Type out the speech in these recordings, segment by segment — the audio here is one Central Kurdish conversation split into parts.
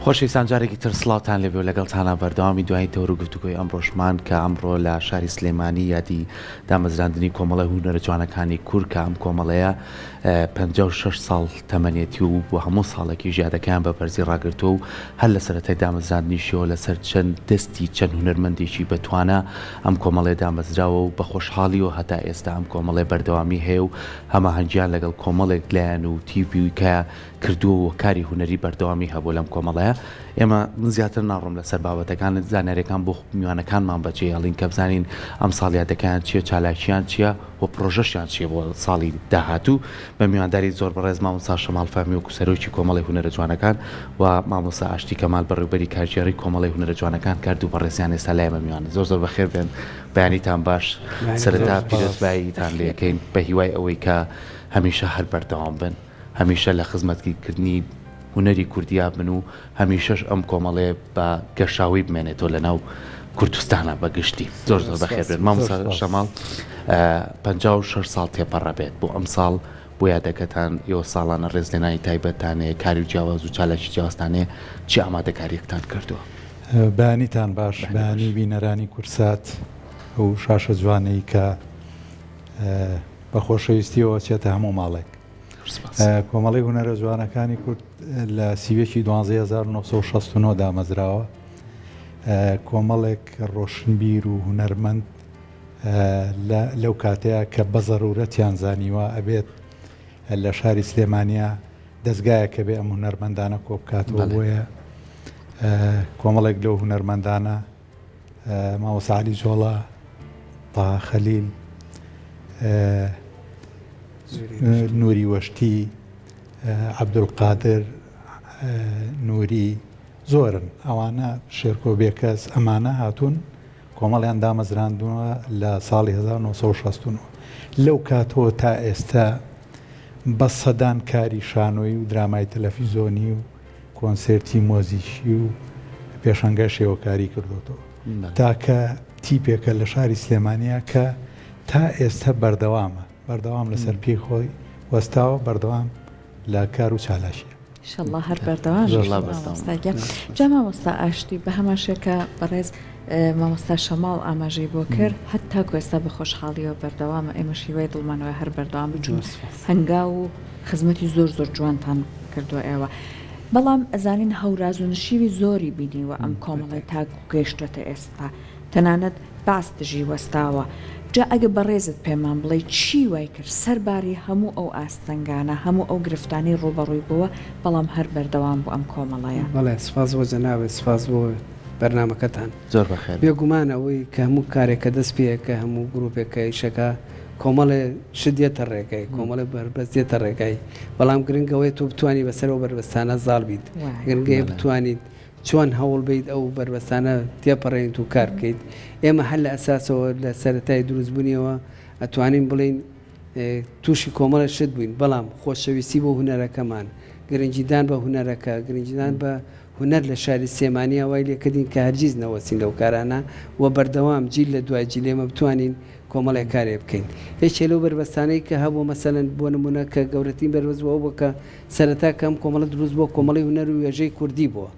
خۆشەویستان جارێکی تر سڵاوتان لێبێ و لەگەڵتانا بەردەوامی دوایین تەوەر و گفتوگۆی ئەمڕۆشمان کە ئەمڕۆ لە شاری سلێمانی یادی دامەزراندنی کۆمەڵەی هونەرە جوانەکانی کورد کە ئەم کۆمەڵەیە 56 ساڵ تەمەنێتی و بۆ هەموو ساڵێکیش یادەکەیان بە بەرزی ڕاگرتووە و هەر لە سەرەتای دامەزراندنیشیەوە لەسەر چەند دەستی چەند هونەرمەندێکی بەتوانا ئەم کۆمەڵەیە دامەزراوە و بە خۆشحاڵیەوە هەتا ئێستا ئەم کۆمەڵەیە بەردەوامی هەیە و هەماهەنگیان لەگەڵ کۆمەڵێک لایەن و تیپی کە کردووە و کاری هونەری بەردەوامی هەبووە لەم کۆمەڵەیە. ئێمە من زیاتر ناڕۆم لەسەر بابەتەکان، زانیاریەکان بۆ میوانەکانمان بەجێ هێڵین کە بزانین ئەم ساڵ یادەکەیان چیە، چالاکیان چیە و پڕۆژەشیان چیە بۆ ساڵی داهاتوو. بە میوانداری زۆر بەڕێز مامۆستا شەماڵ فەهمی وەکو سەرۆکی کۆمەڵەی هونەرە جوانەکان و مامۆستا ئاشتی کەمال بەڕێوبەری کارگێڕی کۆمەڵەی هونەرە جوانەکان کە هەردوو بەڕێزیان ئێستا لای ئێمە میوانن. زۆر زۆر بەخێر بێن. بەیانیتان باش. سەرەتا پیرۆزباییتان لێکەین بە هیوای ئەوەی کە هەمیشە هەر بەردەوام بن. هەمیشە لە خزمەتکردنی هونەری کوردیا بن و هەمیشەش ئەم کۆمەڵەیە بە گەشاوەی بمێنێتەوە لە ناو کوردستانە بە گشتی. زۆر زۆر بەخێر بێن مامۆستا شەماڵ. 56 ساڵ تێپەڕە بێت بۆ ئەم ساڵ بۆ یادەکەتان ئێوە ساڵانە ڕێزلێنانی تایبەتتان هەیە کاری و جیاواز و چالاکی جیاوازتان هەیە چی ئامادەکاریەکتان کردووە؟ بەیانیتان باش بەیانی بینەرانی کوردسات ئەو شاشە جوانەی کە بە خۆشەویستیەوە چێتە هەموو ماڵێک. کۆمەڵەی هونەرە جوانەکانی کورد لە سیوەکی 1969 دامەزراوە کۆمەڵێک ڕۆشنبیر و هونەرمەند لەو کاتەیە کە بە زەرورەتیان زانیوە ئەبێت لە شاری سلێمانیا دەستگایە کە بێ ئەم هونەرمەندانە کۆبکاتەوە بۆیە کۆمەڵێک لەو هونەرمەندانە مامۆستا عەلی جۆڵا، تەها خەلیل، نوری وەشتی، عەبدولقادر نوری زۆرن ئەوانە شێرکۆ بێکەس ئەمانە هاتوون کۆمەڵیان دامەزراندووە لە ساڵی 1969 لەو کاتەوە تا ئێستا بە سەدان کاری شانۆیی و درامای تەلەفیزۆنی و کۆنسێرتی مۆزیکی و پێشانگای شێوەکاری کردۆتەوە. تاکە تیپێکە لە شاری سلێمانیا کە تا ئێستا بەردەوامە، بەردەوام لەسەر پێی خۆی وەستاوە، بەردەوام لە کار و چالاکیە. ئیشەڵا هەر بەردەوام بیت مامۆستا گیان. جا مامۆستا ئاشتی بە هەمان شێوە کە بەڕێز مامۆستا شەماڵ ئاماژەی بۆ کرد هەر تاکو ئێستا بە خۆشحاڵیەوە بەردەوامە ئێمەش هیوای دڵمان وایە هەر بەردەوام بن چون هەنگاو و خزمەتی زۆر زۆر جوانتان کردووە ئێوە بەڵام ئەزانین هەوراز و نشیوی زۆری بینیوە ئەم کۆمەڵەی تا گەیشتۆتە ئێستا تەنانەت بەعس دژی وەستاوە جا ئەگە بەڕێزت پێمان بڵێی چی وای کرد سەرباری هەموو ئەو ئاستەنگانە هەموو ئەو گرفتانەی ڕووبەڕووی بووە بەڵام هەر بەردەوام بوو ئەم کۆمەڵەیە؟ بەڵێ سوپاس بۆ جەنابت سوپاس بۆ بەرنامەکەتان. زۆر بەخێر بێن. بێگومان ئەوەی کە هەموو کارێک کە دەست پێ ئەکا هەموو گروپێک کە ئیشەکا کۆمەڵێ شت دێتە ڕێگای کۆمەڵێ بەربەست دێتە ڕێگای بەڵام گرنگ ئەوەیە تۆ بتوانی بەسەر ئەو بەربەستانە زاڵ بیت گرنگ ئەوەیە بتوانیت چۆن هەوڵ بەیت ئەو بەربەستانە تێپەڕێنیت و کار بکەیت ئێمە هەر لە ئەساسەوە لە سەرەتای دروستبوونیەوە ئەتوانین بڵێین تووشی کۆمەڵێ شت بووین بەڵام خۆشەویستی بۆ هونەرەکەمان گرنگیدان بە هونەرەکە گرنگیدان بە هونەر لە شاری سلێمانیا وای لێکردین کە هەرگیز نەوەستین لەو کارانە و بەردەوام جیل لە دوای جیل ئێمە بتوانین کۆمەڵێک کارێ بکەین. یەکێ لەو بەربەستانەی کە هەبوو مەسەلەن بۆ نموونە کە گەورەترین بەربەست بوو ئەو بوو کە سەرەتا کە ئەم کۆمەڵە دروست بووە کۆمەڵەی هونەر و وێژەی کوردی بووە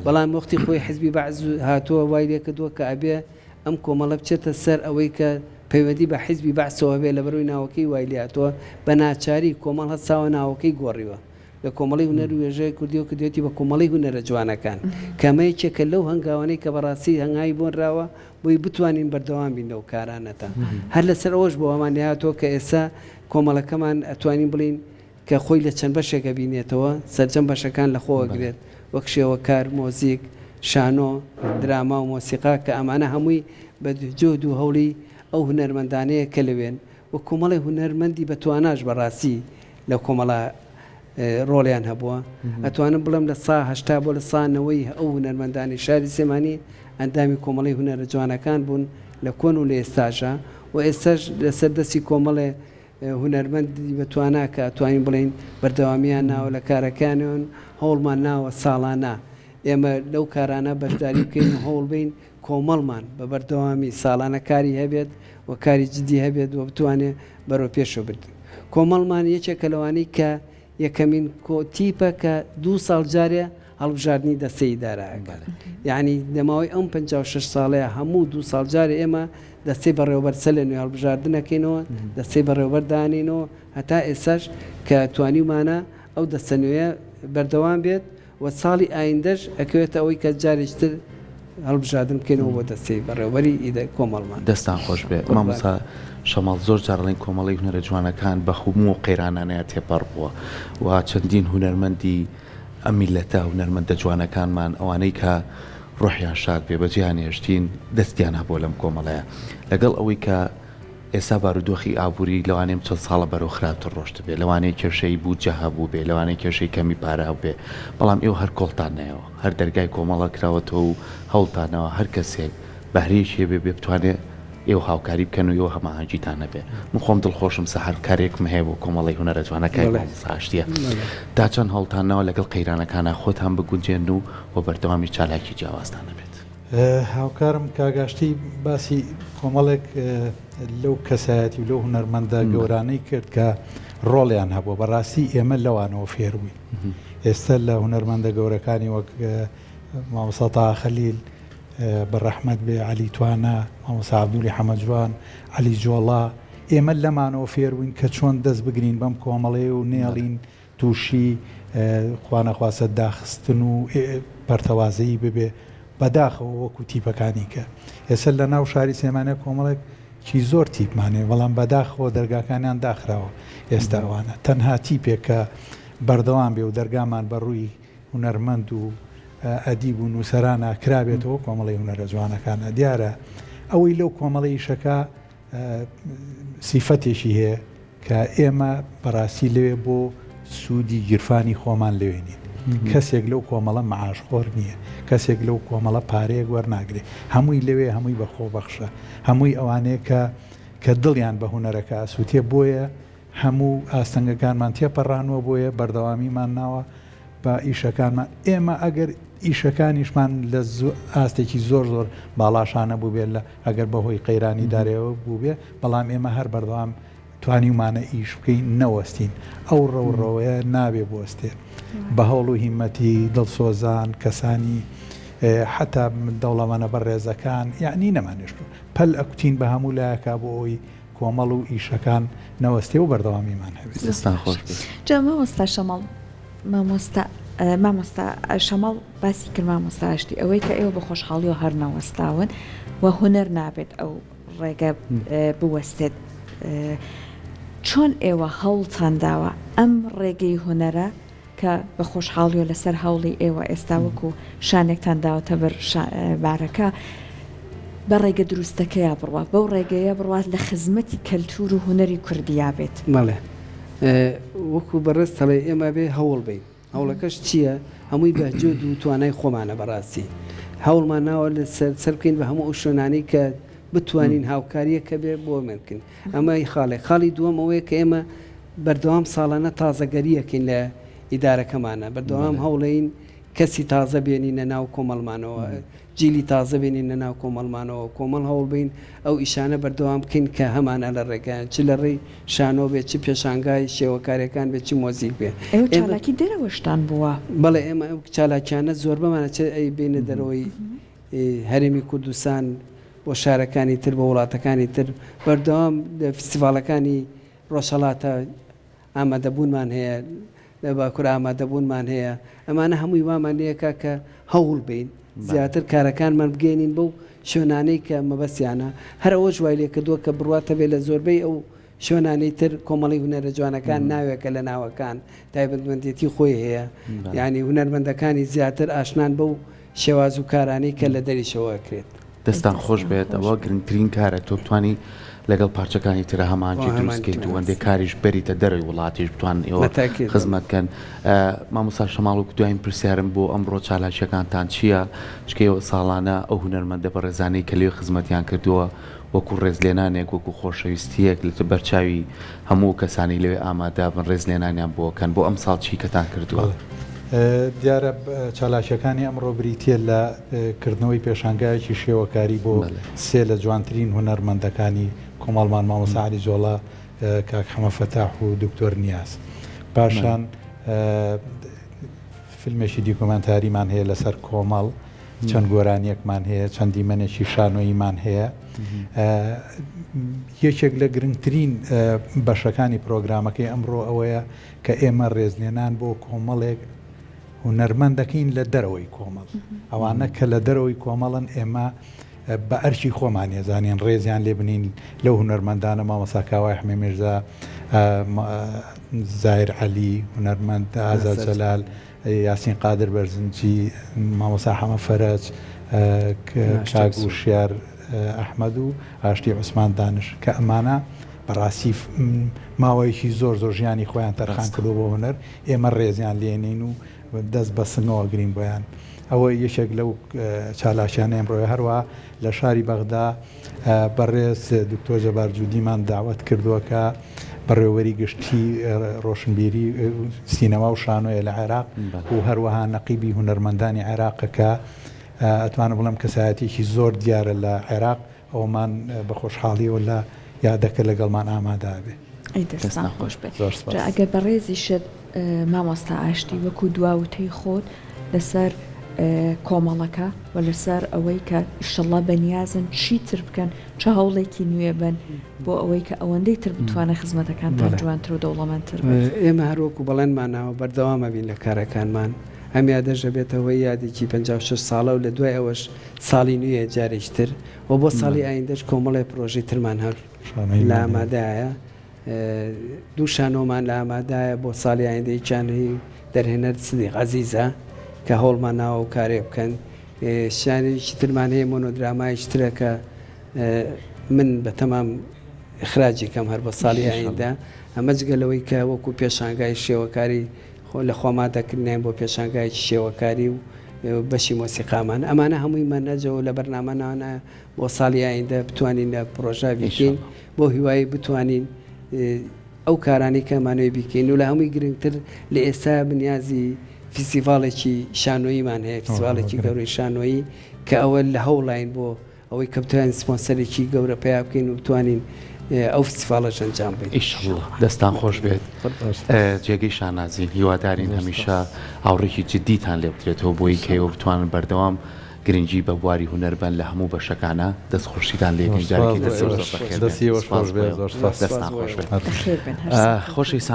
بەڵام وەختی خۆی حزبی بەعس هاتووە وای لێکردووە کە ئەبێ ئەم کۆمەڵە بچێتە سەر ئەوەی کە پەیوەندی بە حزبی بەعسەوە هەبێ لەبەرئەوەی ناوەکەی وای لێهاتووە بە ناچاری کۆمەڵ هەستاوە ناوەکەی گۆڕیوە لە کۆمەڵەی هونەر و وێژەی کوردیەوە کردویەتی بە کۆمەڵەی هونەرە جوانەکان کە ئەمە یەکێکە لەو هەنگاوانەی کە بەڕاستی هەنگاوی بۆ نراوە بۆی بتوانین بەردەوام بین لەو کارانەتا هەر لەسەر ئەوەش بۆ ئەمان لێهاتووە کە ئێستا کۆمەڵەکەمان ئەتوانین بڵێین کە خۆی لە چەند بەشێک ئەبینێتەوە سەرجەم بەشەکان لە خۆوە گرێت وەک شێوەکار، مۆزیک، شانۆ، دراما و مۆسیقا کە ئەمانە هەمووی بە جوهد و هەوڵی ئەو هونەرمەندانەیە کە لەوێن و کۆمەڵی هونەرمەندی بەتواناش بەڕاستی لە کۆمەڵە ڕۆڵیان هەبووە ئەتوانم بڵێم لە سا 80 بۆ لە سا نەوەی ئەو هونەرمەندانی شاری سلێمانی ئەندامی کۆمەڵی هونەرە جوانەکان بوون لە کۆن و لە ئێستاشا و ئێستاش لەسەر دەستی کۆمەڵێ هونەرمەندی بە توانا کە ئەتوانین بڵێین بەردەوامیان ناوە لە کارەکانیان هەوڵمان ناوە ساڵانە ئێمە لەو کارانە بەشداری بکەین و هەوڵ بین کۆمەڵمان بە بەردەوامی ساڵانە کاری هەبێت و کاری جدی هەبێت و بتوانێت بەرەو پێشەوە بردن. کۆمەڵمان یەکێکە لەوانەی کە یەکەمین کۆ تیپە کە دوو ساڵ جارێ. هەڵبژاردنی دەستەی ئیدارە ئەکات. یانی لە ماوەی ئەم 56 ساڵەیە هەموو دوو ساڵ جارێ ئێمە دەستەی بەڕێوەبەر سەر لە نوێ هەڵبژاردن ئەکەینەوە، دەستەی بەڕێوەبەر دانێینەوە، هەتا ئێستاش کە توانیومانە ئەو دەستە نوێیە بەردەوام بێت و ساڵی ئایندەش ئەکەوێتە ئەوەی کە جارێکی تر هەڵبژاردن بکەینەوە بۆ دەستەی بەڕێوەبەری ئیدە کۆمەڵمان. دەستان خۆش بێ مامۆستا شەماڵ زۆر جار ئەڵێن کۆمەڵەی هونەرە جوانەکان بە هەموو ئەو قەیرانانەیا تێپەڕ بووە و چەندین هونەرمەندی ئەم میللەتە هونەرمەندە جوانەکانمان ئەوانەی کە ڕۆحیان شاد بێ بەجێیان هێشتین دەستیان هەبووە لەم کۆمەڵەیە لەگەڵ ئەوەی کە ئێستا بارودۆخی ئابووری لەوانەیە ئەم چەند ساڵە بەرەو خراپتر ڕۆشتبێ، لەوانەیە کێشەی بودجە هەبووبێ، لەوانەیە کێشەی کەمی پارە هەبووبێ، بەڵام ئێوە هەر کۆڵتان نایەوە، هەر دەرگای کۆمەڵە کراوەتەوە و هەوڵتان ناوە هەر کەسێک بەهرەیەکی هەبێ بێ بتوانێ ئێوە هاوکاری بکەن و ئێوە هەماهەنگیتان هەبێ. من خۆم دڵخۆشم سەحەر کارێکم هەیە بۆ کۆمەڵەی هونەرە جوانەکانی مامۆستا ئاشتییە. تا چەند هەوڵتان ناوە لەگەڵ قەیرانەکانا خۆتان بگونجێنن و و بەردەوامیش چالاکی جیاوازتان هەبێت؟ هاوکارم کاک ئاشتی باسی کۆمەڵێک لەو کەسایەتی و لەو هونەرمەندە گەورانەی کرد کە ڕۆڵیان هەبووە بەڕاستی ئێمە لەوانەوە فێر بووین ئێستا لە هونەرمەندە گەورەکانی وەک مامۆستا تاها خەلیل بە ڕەحمەت بێ عەلی توانا مامۆستا عەبدولی حەمەجوان عەلی جۆڵا ئێمە لەمانەوە فێر بووین کە چۆن دەست بگرین بەم کۆمەڵەیە و نێڵین تووشی خوانەخواستە داخستن و پەرتەوازەیی ببێ، بەداخەوە وەکو تیپەکانی کە ئێستا لە ناو شاری سلێمانیا کۆمەڵێک کی زۆر تیپمان هەیە بەڵام بەداخەوە دەرگاکانیان داخراوە ئێستا ئەوانە تەنها تیپێک کە بەردەوام بێ و دەرگامان بە ڕووی هونەرمەند و ئەدیب و نووسەرانە کرابێتەوە کۆمەڵی هونەرە جوانەکانە دیارە ئەوەی لەو کۆمەڵی ئیشەکە سیفەتێکی هەیە کە ئێمە بەڕاستی لەوێ بۆ سوودی گیرفانی خۆمان لەوێ نین. کەسێک لەو کۆمەڵە مەعاشخۆر نییە، کەسێک لەو کۆمەڵە پارەیەک وەرناگرێ. هەمووی لەوێ هەمووی بە خۆبەخشە. هەمووی ئەوانەیە کە کە دڵیان بە هونەرەکە ئەسووتێ بۆیە هەموو ئاستەنگەکانمان تێپەڕانووە بۆیە بەردەوامیمان ناوە بە ئیشەکانمان. ئێمە ئەگەر ئیشەکانیشمان لە ئاستێکی زۆر زۆر باڵاشانە بووبێ لە ئەگەر بەهۆی قەیرانی دارایەوە بووبێ بەڵام ئێمە هەر بەردەوام توانیومانە ئیش بکەین نەوەستین ئەو ڕەوڕەوەیە نابێ بوەستێ بە هەوڵ و هیمەتی دڵسۆزان کەسانی حەتا دەوڵەمەنە بەڕێزەکان یەعنی نەمانێشتوە پەل ئەکوتین بە هەموو لایەکا بۆ ئەوەی کۆمەڵ و ئیشەکان نەوەستێ و بەردەوامیمان هەبێت. دەستان خۆش بێت. جا مامۆستا شەماڵ مامۆستا مامۆستا شەماڵ باسی کرد مامۆستا ئاشتی ئەوەی کە ئێوە بە خۆشحاڵیەوە هەر نەوەستاون و هونەر نابێت ئەو ڕێگە بوەستێت چۆن ئێوە هەوڵتان داوە ئەم ڕێگەی هونەرە کە بە خۆشحاڵیەوە لەسەر هەوڵی ئێوە ئێستا وەکو شانێکتان داوەتە بەر بارەکە بە ڕێگە دروستەکەیا بڕوات بەو ڕێگەیە بڕوات لە خزمەتی کەلتور و هونەری کوردیا بێت. بەڵێ وەکو بەڕێز تەڵێ ئێمە بێ هەوڵ بین هەوڵەکەش چییە؟ هەمووی بە جۆد و توانای خۆمانە بەڕاستی هەوڵمان ناوە لەسەر سەر بکەین بە هەموو ئەو شوێنانەی کە بتوانین هاوکاریەکە بێ بۆ بکەین ئەمە خاڵێک خاڵی دووەم ئەوەیە کە ئێمە بەردەوام ساڵانە تازەگەریەکەین لە ئیدارەکەمانە بەردەوام هەوڵین کەسی تازە بێنینە ناو کۆمەڵمانەوە جیلی تازە بێنینە ناو کۆمەڵمانەوە، کۆمەڵ هەوڵ بەین ئەو ئیشانە بەردەوام بکەین کە هەمانە لە ڕێگایان، چ لە ڕێی شانۆ بێت، چ پێشانگای شێوەکاریەکان بێت، چ مۆزیک بێت. ئێوە چالاکی دەرەوەشتان بووە؟ بەڵێ ئێمە ئەو چالاکیانە زۆربەمانە چ ئەی بێینە دەرەوەی هەرێمی کوردستان بۆ شارەکانی تر بۆ وڵاتەکانی تر بەردەوام لە فیستیڤاڵەکانی ڕۆژهەڵاتە ئامادەبوونمان هەیە، لە باکوور ئامادەبوونمان هەیە، ئەمانە هەمووی وامان لێکا کە هەوڵ بەین زیاتر کارەکانمان بگەیەنین بەو شوێنانەی کە مەبەستیانە، هەر ئەوەش وای لێکردووە کە بڕوات هەبێت لە زۆربەی ئەو شوێنانەی تر کۆمەڵی هونەرە جوانەکان ناوێکە لە ناوەکان، تایبەتمەندێتی خۆی هەیە، یانی هونەرمەندەکانی زیاتر ئاشنان بەو شێواز و کارانەی کە لە دەریشەوە ئەکرێت. دەستان خۆش بێت ئەوە گرنگترین کارە تۆ بتوانی لەگەڵ پارچەکانی ترا هەماهەنگی دروست کەیت و هەندێک کاریش بەریتە دەرەوەی وڵاتیش بتوانن ئێوە خزمەت کەن مامۆستا شەماڵ وەکو دوایین پرسیارم بۆ ئەمڕۆ چالاکیەکانتان چییە چکە ئێوە ساڵانە ئەو هونەرمەندە بەڕێزانەی کە لەوێ خزمەتیان کردووە وەکو ڕێزلێنانێک وەکو خۆشەویستیەک لە بەرچاوی هەموو کەسانی لەوێ ئامادە بن ڕێزلێنانیان بۆ کەن بۆ ئەمساڵ چی کەتان کردووە؟ دیارە چالاکیەکانی ئەمڕۆ بریتیە لە کردنەوەی پێشانگایەکی شێوەکاری بۆ سێ لە جوانترین هونەرمەندەکانی کۆمەڵمان مامۆستا عەلی جۆڵا، کاک حەمە فەتاح و دکتۆر نیاز. پاشان. فیلمێکی دیکۆمێنتاریمان هەیە لەسەر کۆمەڵ، چەند گۆرانییەکمان هەیە، چەند دیمەنێکی شانۆییمان هەیە. یەکێک لە گرنگترین بەشەکانی پرۆگرامەکەی ئەمڕۆ ئەوەیە کە ئێمە ڕێزلێنان بۆ کۆمەڵێک هونەرمەند دەکەین لە دەرەوەی کۆمەڵ. ئەوانە کە لە دەرەوەی کۆمەڵن ئێمە بە ئەرکی خۆمان ئەزانین ڕێزیان لێ بنین لەو هونەرمەندانە مامۆستا کاوای حمێ میرزا، زاهیر عەلی، هونەرمەند ئازاد جەلال، یاسین قادر بەرزنجی، مامۆستا حەمە فەرەج، کاک وشیار ئەحمەد و ئاشتی عوسمان دانش کە ئەمانە بەڕاستی ماوەیەکی زۆر زۆر ژیانی خۆیان تەرخان کردووە بۆ هونەر، ئێمە ڕێزیان لێنین و دەست بە سنگەوە گرین بۆیان. ئەوە یەکێک لەو چالاکیانەی ئەمڕۆیە. هەروەها لە شاری بەغدا بەڕێز دکتۆر جەبار جودیمان داوەت کردووە کە بەڕێوەبەری گشتی ڕۆشنبیری سینەما و شانۆیە لە عێراق و هەروەها نەقیبی هونەرمەندانی عێراقە کە ئەتوانم بڵێم کەسایەتیەکی زۆر دیارە لە عێراق ئەومان بە خۆشحاڵیەوە لە یادەکە لەگەڵمان ئامادە ئەبێ. ئەی دەستان خۆش بێت. زۆر سپاس. جا ئەگەر بەڕێزیشت مامۆستا ئاشتی وەکو دوا وتەی خۆت لەسەر کۆمەڵەکە و لەسەر ئەوەی کە ئیشەڵا بەنیازن چیتر بکەن چ هەوڵێکی نوێ بن بۆ ئەوەی کە ئەوەندەی تر بتوانن خزمەتەکانتان جوانتر و دەوڵەمەندتر بێت. ئێمە هەر وەکو بەڵێنمان ناوە بەردەوام ئەبین لە کارەکانمان. ئەم یادەش ئەبێتە هۆی یادێکی 56 ساڵە و لە دوای ئەوەش ساڵی نوێیە جارێکی تر و بۆ ساڵی ئایندەش کۆمەڵێ پرۆژەی ترمان هەر لە ئامادایە. دوو شانۆمان لە ئامادایە بۆ ساڵی ئایندە یەکیان هی دەرهێنەر سدیق عەزیزە کە هەوڵمان ناوە ئەو کارەی بکەن. شانۆیەکی ترمان هەیە مۆنۆدرامایەکی ترە کە من بە تەمام ئیخراجی کەم هەر بۆ ساڵی ئایندە. ئەمە جگە لەوەی کە وەکو پێشانگای شێوەکاری لە خۆمان دەکردین بۆ پێشانگایەکی شێوەکاری و بەشی مۆسیقامان. ئەمانە هەمووی مەنهەجە و لە بەرنامەمانە بۆ ساڵی ئایندە بتوانین لە پرۆژە بیکەین بۆ هیوایی بتوانین ئەو کارانەی کە ئەمانەوێ بیکەین و لە هەمووی گرنگتر لە ئێستا بنیازی فیستیڤاڵێکی شانۆییمان هەیە، فیستیڤاڵێکی گەورەی شانۆیی کە ئەوە لە هەوڵاین بۆ ئەوەی کە بتوانین سپۆنسەرێکی گەورە پەیا بکەین و بتوانین ئەو فیستیڤاڵەش ئەنجام بەین. ئیشەڵا دەستان خۆش بێت جێگەی شانازین هیوادارین هەمیشە ئاوڕێکی جدیتان لێ بدرێتەوە بۆی کە ئێوە بتوانن بەردەوام گرنگی بە بواری هونەر بەن لە هەموو بەشەکانا دەست خۆشیتان لێ کەین جارێکی تر زۆر زۆر بەخێر بێن سپاس بۆ ئێوە دەستان خۆش بێت خۆشەویستان.